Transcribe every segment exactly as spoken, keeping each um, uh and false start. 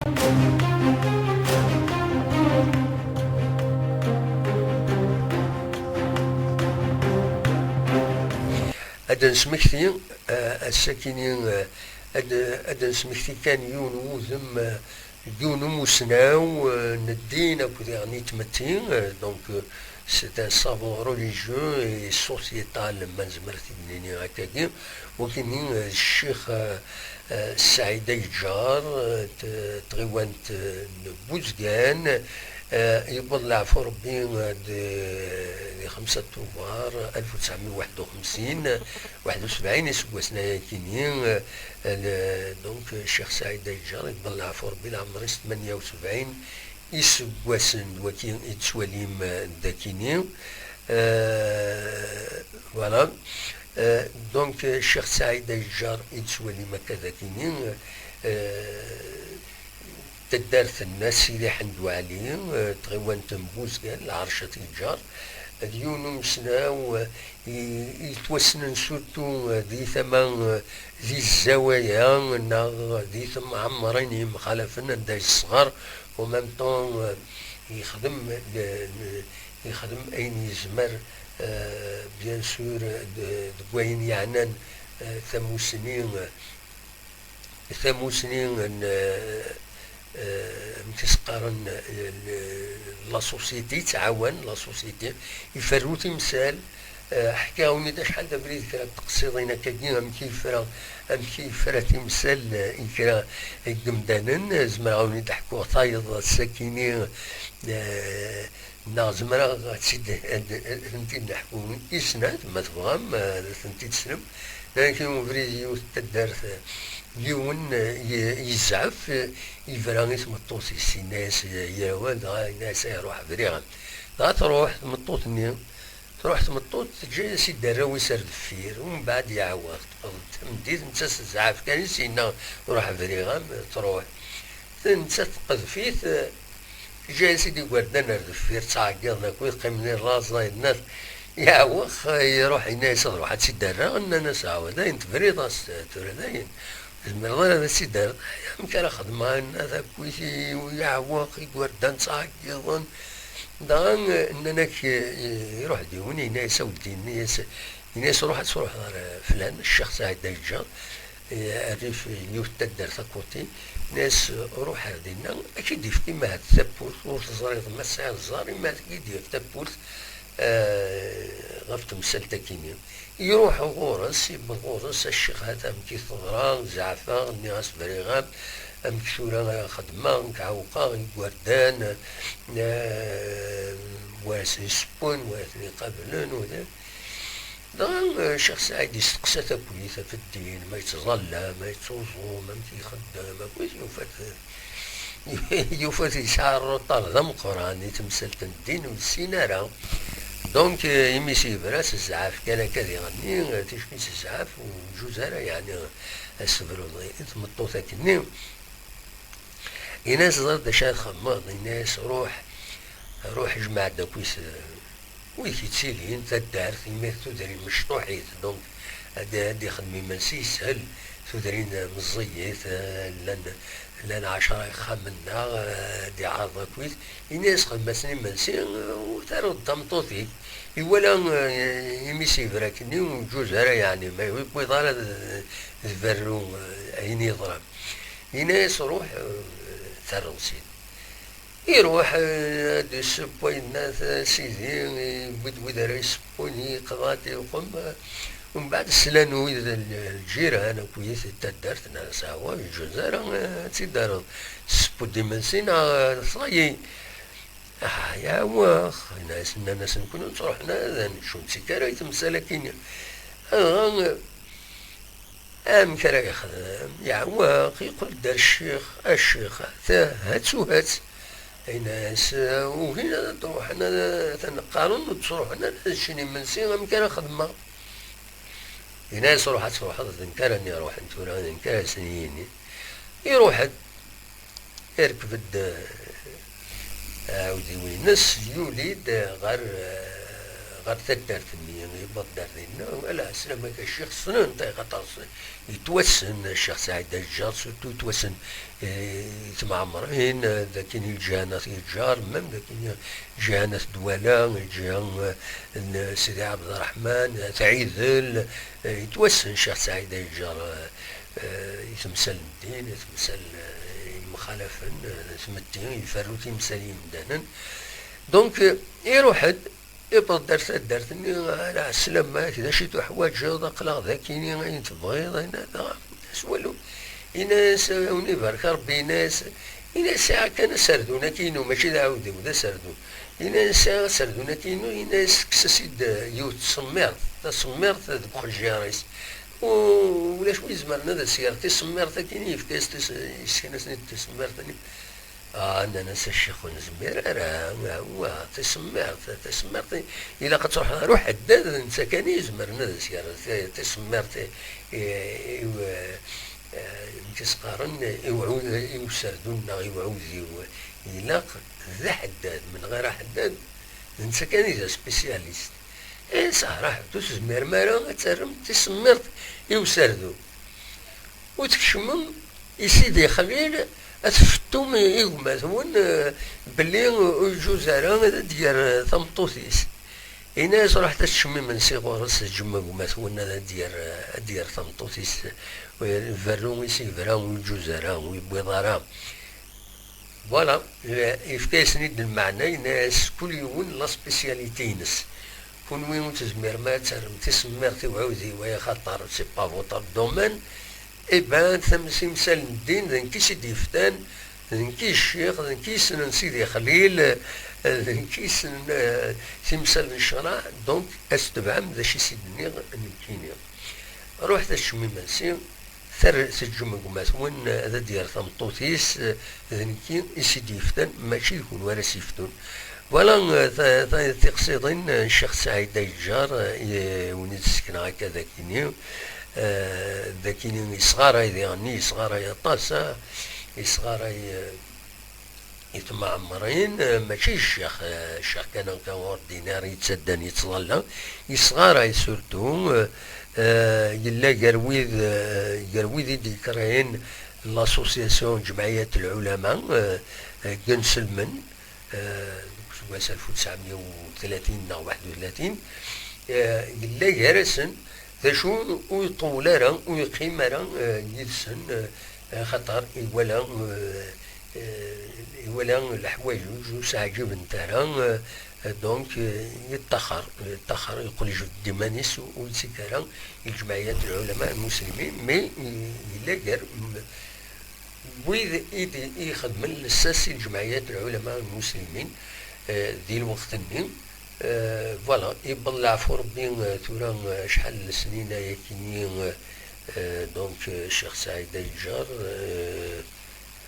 Ad d-nesmekti, eh, ass-akini, eh, ad, ad d-nesmekti kan yiwen n wudem, eh, yiwen n umusnaw, eh, n ddin akked diɣen i tmetti, eh, donc, eh, c'est un savant religieux et sociétal, ma nezmer ad t-id-nini akkagi. Wakini, eh, d ccix, eh, eh, Saɛid Ayeǧǧar, eh, t-, tɣiwant, eh, n Buzgan, eh, yewweḍ leɛfu Rebbi, eh, di, di xemsa Tubeṛ alef u tesɛemya u waḥed u xemsin, waḥed u sebɛin iseggasen ayakini, eh, le-, donc, Ccix Saɛid Ayeǧǧar, yewweḍ leɛfu Rebbi, leɛmer-is tmanya u sebɛin iseggasen d waki i d-tettwalim, eh, d akini. Eh, voilà. Eh, donc, eh, Ccix Saɛid Ayeǧǧar i d-tettwalim akka d akini, eh, taddart n At Sidi Ḥend Waɛli, eh, tɣiwant n Buzgan, lɛerc At Yeǧǧar, d yiwen umesnaw, eh, i, i yettwassnen surtout, eh, di tama, eh, di zzawaya neɣ di temɛemrin yemxalafen anda yesɣer, en même temps, eh, yexdem le-, le-, yexdem ayen yezmer, eh, bien sûr, de-, deg wayen yeɛnan, eh, tamusni, eh, tamusni n, eh, eh, amek i s-qqaren, eh, l-, la société, yettɛawan la société, iferru timsal. Eh, ḥkiɣ-awen-id acḥal d abrid kra n teqsiḍin akkagi, amek i yefra, amek i yefra timsal, eh, i kra n yemdanen. Eh, zemreɣ-awen-id-ḥkuɣ tayeḍ ass-akini, eh, neɣ zemreɣ ad tt-id-, ad, ad tent-id-neḥku i snat, ma tebɣam, eh, ad tent-id-teslem. Lakin ubrid yiwet n taddart, eh, yiwen, eh, ye-, yezɛef, eh, yebra i tmeṭṭut-is, yenna-yas, eh, yir awal, dɣa yenna-yas, "Ay, ruḥ, briɣ-am." Dɣa truḥ tmeṭṭut-nni, truḥ tmeṭṭut, teǧǧa-yas-id arraw-is ar deffir, umbeɛd yeɛweɣ, teqqel-d tameddit, netta s zzɛaf kan i s-yenna, "Ruḥ, briɣ-am", truḥ. Nettat teqdef-it, teǧǧa-yas-id igerdan ar deffir, ttɛeggiḍen akk, qqimen i rraẓ, yenna-t, yeɛweq, iruḥ, yenna-yas, "Ad ruḥ ad tt-id-rreɣ." Nnan-as, "Ɛawed, dayen tebriḍ-as, tura dayen, ur tezmireḍ ara ad tt-id-terreḍ." "Amek ara xedmeɣ?" Yenna-t, "Akkit, yeɛweq, igerdan ttɛeggiḍen." Dɣa, nnan-ak, iruḥ-d yiwen, yenna-yas, "A weddi", yenna-yas, yenna-yas, "Ruḥ ad truḥeḍ ɣer flan, Ccix Saɛid Ayeǧǧar, eh, rrif n yiwet n taddart à côté, nnan-as, ruḥ ar dinna, ad k-id-yefk imahat tawwurt, ur teẓriḍ ma tesɛiḍ ẓẓer, imahat ad k-id-yefk tawwurt, eh, ɣef temsalt-akini." Iruḥ ɣur-s, yewweḍ ɣur-s, "A ccix, hata amek i teḍra, zeɛfeɣ, nniɣ-as briɣ-am, amek tura ara xedmeɣ, nekk ɛewqeɣ igerdan, eh, war asen-isewwen, war aten-iqablen, ur d." Dɣa, eh, Ccix Saɛid yesteqsa taklit ɣef ddin, ma yettẓalla, ma yettuẓum, amek ixeddem, akkit yufa-t, yufa-t yesɛa rruṭar d ameqqran i temsalt n ddin, ur yessin ara. Donc, eh, imi s yebra s zzɛaf kan akka diɣenni, eh, ticki s zzɛaf, ur yeǧǧuz ara, yeɛni, ad s-tebruḍ i tmeṭṭut akkenni. Yenna-yas, "Ẓriɣ d acu ara txedmeḍ." Yenna-yas, "Ruḥ, ruḥ jmeɛ-d akk-is, eh, wid yettilin taddart, imi tudrin mecṭuḥit, donc ad, ad ixdem imensi yeshel, tudrin meẓẓiyit, eh, llan, llan ɛecra ixxamen-nneɣ, eh, ad iɛreḍ akkit." Yenna-yas, "Xdem-asen imensi, eh, u terreḍ-d tameṭṭut-ik." Iwala, eh, imi s yebra akkenni, ur yeǧǧuz ara, yeɛni, ma yewwiḍ ara d, d berru, eh, ayen yeḍran. Yenna-yas, "Ruḥ, eh, terreḍ-tt-id." Iruḥ, eh, ad d-isseww, yenna-t, "A Sidi", yewwi-d wid ara yessewwen, yeqḍa-d, iqum, eh, umbeɛd slan wid n lǧiran akkit n taddart, nnan-as, "Awa, ur yeǧǧuz ara, eh, ad tt-id-terreḍ, tesseww-d imensi neɣ, eh, teẓẓayi." "Ah, yeɛweq." Yenna-yas, nnan-asen, "Nekkni ur nettruḥ ara, ad nečč, ur nettak ara i temsal-akini." Dɣa, eh, amek ara yexdem? Yeɛweq, yeqqel-d ar ccix, "A ccix, ha-tt-u ha-tt." Yenna-yas, "Ugin ad d-ruḥen, ad, atan qqaren ur d-ttruḥen ara ad ččen imensi, amek ara xedmeɣ?" Yenna-yas, "Ruḥ ad truḥeḍ, d nekk ara n-iruḥen tura, d nekk ara sen-yinin." Iruḥ-d. Irkeb-d, eh, aɛudiw-ines, yuli-d ɣer, eh, ɣer taddart-nni, yewweḍ-d ar dinna, ala, sslam-ak a ccix, ssnen-t, axaṭer s-, yettwassen Ccix Saɛid Aǧǧar, surtout yettwassen, eh, i tmeɛmrin, eh, d akin i lǧiha n At Yeǧǧar, même d akin i lǧiha n At Dwala, lǧiha, eh, n Sidi Ɛebderreḥman, At Ɛidel, eh, yettwassen Ccix Saɛid Aǧǧar, eh, eh, i temsal n ddin, i temsal, eh, yemxalafen, eh, tmetti, iferru timsal i yimdanen. Donc, eh, iruḥ-d, iwweḍ-d ar taddart-nni, ala, sslam-ak, d acu i tuḥwaǧeḍ, aql-aɣ d akini, ayen tebɣiḍ, ayen, dɣa, s walu. Ini-as, a wen-ibarek Rebbi, ini-as, ini-as, sɛiɣ kan aserdun-agi-inu, mačči d aɛudiw, d aserdun. Ini-as, sɛiɣ aserdun-agi-inu, ini-as, kkes-as-id yiwet tsemmirt, tasemmirt deg uxejjar-is. U-, ulac wi izemren ad as-yerr tisemmirt-agi-nni, yefka-as tis-, yessken-as-n-id tisemmirt-nni. Ah, nnan-as, a ccix, ur nezmir ara, wa, tisemmirt, tisemmirt, ilaq ad truḥ ɣer uḥeddad, d netta kan i izemren ad as-yerr ti-, tisemmirt i, i, i, eh, n tis-qqaren, i uɛud-, i userdun neɣ i uɛudiw. Ilaq d aḥeddad, menɣir aḥeddad, d netta kan i d aspécialiste. Eh, sahraḥet, ur tezmirem ara ad terrem tisemmirt i userdun. U tkecmem i Sidi Xlil, ad tfettum i gma-twen, eh, belli ur yeǧǧuz ara ad d-yerr tameṭṭut-is. Ini-as, ruḥet ad teččem imensi ɣur-s, teǧǧem gma-twen ad d-yerr, ad d-yerr tameṭṭut-is, eh, berru i s-yebra ur yeǧǧuz ara, ur yewwiḍ ara. Voilà, eh, yefka-yasen-id lmeɛna, yenna-as kul yiwen la spécialité-ines. Kunwi ur tezmirem ara ad terrem tisemmirt i uɛudiw, ay axaṭer c'est pas votre domaine. Eh ben, tam-, timsal n ddin, d nekk i s-id-yeftan, d nekk i ccix, d nekk i yessnen Sidi Xlil, eh, d nekk i yessnen, eh, timsal n ccṛeɛ, donc ad tebɛem d acu i s-id-nniɣ nekkini. Ruḥet ad teččem imensi, ter-, teǧǧem gma-twen ad d-yerr tameṭṭut-is, d nekki i s-id-yeftan, mačči d kunwi ara s-yeftun. Voilà, ta-, ta-, tiqsiḍin n Ccix Saɛid Ayeǧǧar, eh, i wen-id-ssekneɣ akka d akini. Eh, d akini yesɣaray diɣen, yesɣaray aṭas, ah, yesɣaray, eh, i tmeɛmrin, eh, mačči d ccix, eh, ccix kan akka ur d-ini ara yettaddan yettḍalla, yesɣaray surtout, eh, eh, yella gar wid, eh, gar wid i d-yekreen l'association Ǧemɛiyat Lɛulama, eh, eh, deg inselmen, eh, deg useggas alef u tesɛemya u tlatin neɣ waḥed u tlatin, eh, yella gar-asen, d acu ur iṭewwel ara, ur yeqqim ara, eh, yid-sen, eh, axaṭer iwala, eh, eh, iwala leḥwayeǧ ur s-ɛǧibent ara, eh, donc, eh, yeṭṭaxer, yeṭṭaxer, yeqqel yejbed-d iman-is, ur, ur yettak ara i lǧemɛiyat lɛulama lmuslimin, mais, eh, yella gar, m-, wid i d, i ixedmen lsas i lǧemɛiyat lɛulama lmuslimin, eh, di lweqt-nni. Eh, voilà, yewweḍ leɛfu Rebbi, eh, tura, eh, acḥal n lesnin ayakini, eh, eh, donc, eh, Ccix Saɛid Ayeǧǧar, eh,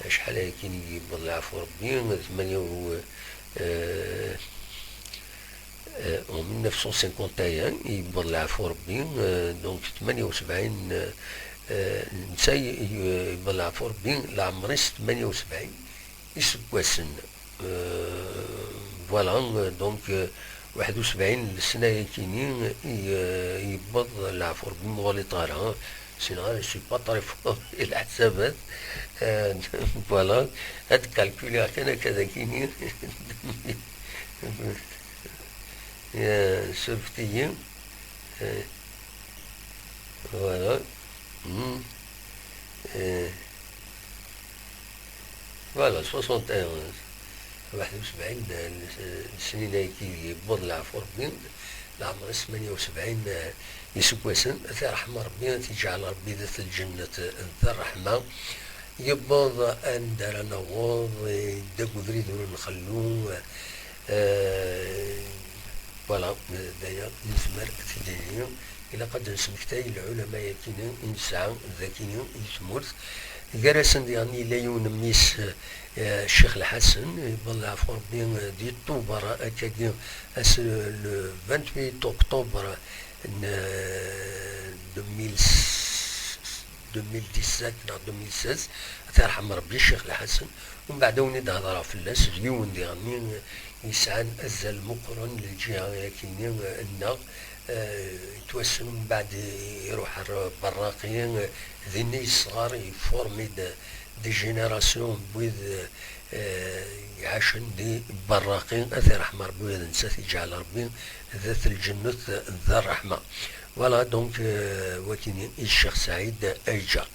acḥal ayakini yewweḍ leɛfu Rebbi, tmanya u, eh, eh, en mille neuf cent cinquante et un, yewweḍ leɛfu Rebbi, eh, donc tmanya u sebɛin, eh, eh, netta y-, y-, yewweḍ leɛfu Rebbi, leɛmer-is tmanya u sebɛin iseggasen. Euh, voilà, euh, donc, euh, waḥed u sebɛin n lesna yakini i, euh, yewweḍ leɛfu Rebbi, ur ɣliṭ ara. Sinon, je suis pas très fort i leḥsabat. Euh, voilà, ad calculiɣ kan akka d akini. Euh, surfet-iyi. Euh, voilà. Hmm. Euh, Voilà, soixante et onze. Waḥed u sebɛin n, n snin ayagi yewweḍ leɛfu Rebbi, leɛmer-is tmanya u sebɛin iseggasen, ad t-iṛḥem Rebbi, ad t-iǧɛel Rebbi d at lǧennet d ṛṛeḥma. Yewweḍ anda ara naweḍ, yedda deg ubrid ur nxellu, eh, voilà, d aya nezmer ad t-id-nini. Ilaq ad d-nesmektay lɛulama-yakini i nesɛa dagini i tmurt. Gar-asen diɣen yella yiwen mmi-s, eh, Ccix Lḥasen, yewweḍ leɛfu Rebbi, eh, di Tubeṛ, akkagi, ass, le vingt-huit octobre n, eh, deux mille, deux mille dix-sept neɣ deux mille seize, ad t-yerḥem Rebbi, Ccix Lḥasen. Umbeɛd ad wen-id-hedreɣ fell-as, d yiwen diɣen yesɛan azal meqqren n lǧiha akini-nneɣ. Eh, yettwassen, umbeɛd iruḥ ar Berraqi, eh, dinna yesɣer, yefformi-d des générations n wid, eh, iɛacen di Berraqi. Ad t-yerḥem Rebbi, ad netta t-iǧɛel Rebbi d at lǧennet d ṛṛeḥma. Voilà, donc, euh, wakini i Ccix Saɛid Ayeǧǧar.